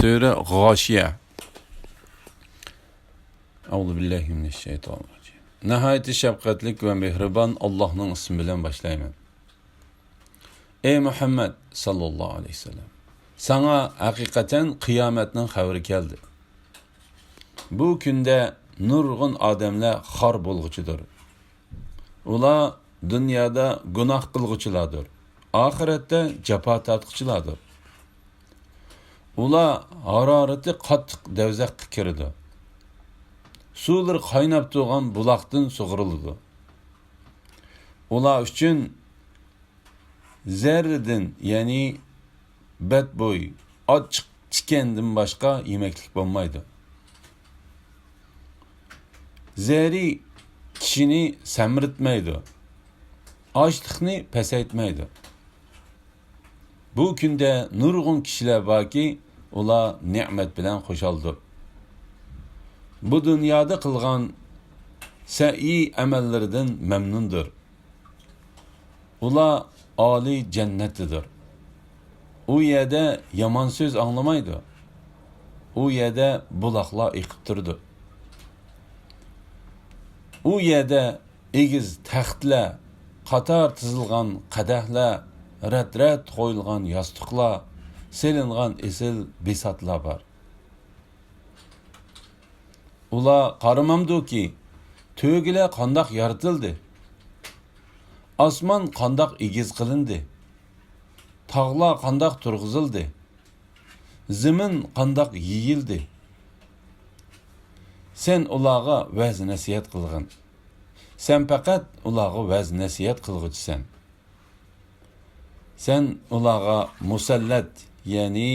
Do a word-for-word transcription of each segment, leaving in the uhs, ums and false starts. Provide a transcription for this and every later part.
سۈرە غاشىيە. ئەئۇزۇ بىللاھى مىنەششەيتانىررەجىم. ناھايىتى شەپقەتلىك ۋە مېھرىبان ئاللاھنىڭ ئىسمى بىلەن باشلايمەن. ئەي مۇھەممەد ساللاللاھۇ ئەلەيھى ۋەسەللەم، ساڭا ھەقىقەتەن قىيامەتنىڭ خەۋىرى كەلدى. بۇ كۈندە نۇرغۇن ئادەملەر خار بولغۇچىدۇر. ئۇلار دۇنيادا گۇناھ قىلغۇچىلاردۇر، ئاخىرەتتە جاپا تارتقۇچىلاردۇر. ئۇلار ھارارىتى قاتتىق دەۋزەخكە كىرىدۇ. سۇلىرى قايناپ تۇرغان بۇلاقتىن سۇغۇرۇلىدۇ. ئۇلار ئۈچۈن زەررىدىن، يەنى بەتبۇي، ئاچچىق تىكەندىن باشقا يېمەكلىك بولمايدۇ. زەرى كىشىنى سەمرىتمەيدۇ، ئاچلىقنى پەسەيتمەيدۇ. بۇ كۈندە نۇرغۇن كىشىلەر باركى، ئۇلار نېمەت بىلەن خۇشالدۇر. بۇ دۇنيادا قىلغان سەئيى ئەمەللىرىدىن مەمنۇندۇر. ئۇلار ئالىي جەننەتتىدۇر. ئۇ يەردە يامان سۆز ئاڭلىمايدۇ. ئۇ يەردە بۇلاقلار ئېقىپ تۇرىدۇ. ئۇ يەردە ئېگىز تەختلەر، قاتار تىزىلغان قەدەھلەر، رەت-رەت قويۇلغان ياستۇقلار، سېلىنغان ئېسىل بىساتلار بار. ئۇلار قارىمامدۇكى، تۆگىلەر قانداق يارىتىلدى؟ ئاسمان قانداق ئېگىز قىلىندى؟ تاغلار قانداق تۇرغۇزۇلدى؟ زېمىن قانداق يېيىلدى؟ سەن ئۇلارغا ۋەز-نەسىھەت قىلغىن. سەن پەقەت ئۇلارغا ۋەز-نەسىھەت قىلغۇچىسەن. سەن ئۇلارغا مۇسەللەت، يەنى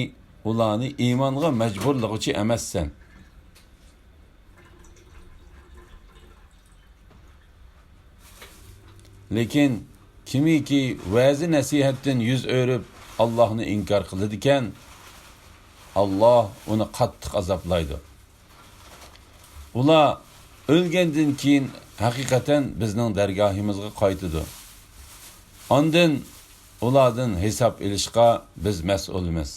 ئۇلارنى ئىمانغا مەجبۇرلىغۇچى ئەمەسسەن. لېكىن كىمكى ۋەزى نەسىھەتتىن يۈز ئۆرۈپ، ئاللاھنى ئىنكار قىلىدىكەن، ئاللاھ ئۇنى قاتتىق ئازابلايدۇ. ئۇلار ئۆلگەندىن كېيىن ھەقىقەتەن بىزنىڭ دەرگاھىمىزغا قايتىدۇ. ئاندىن ئۇلاردىن ھېساب ئېلىشقا بىز مەسئۇلمىز.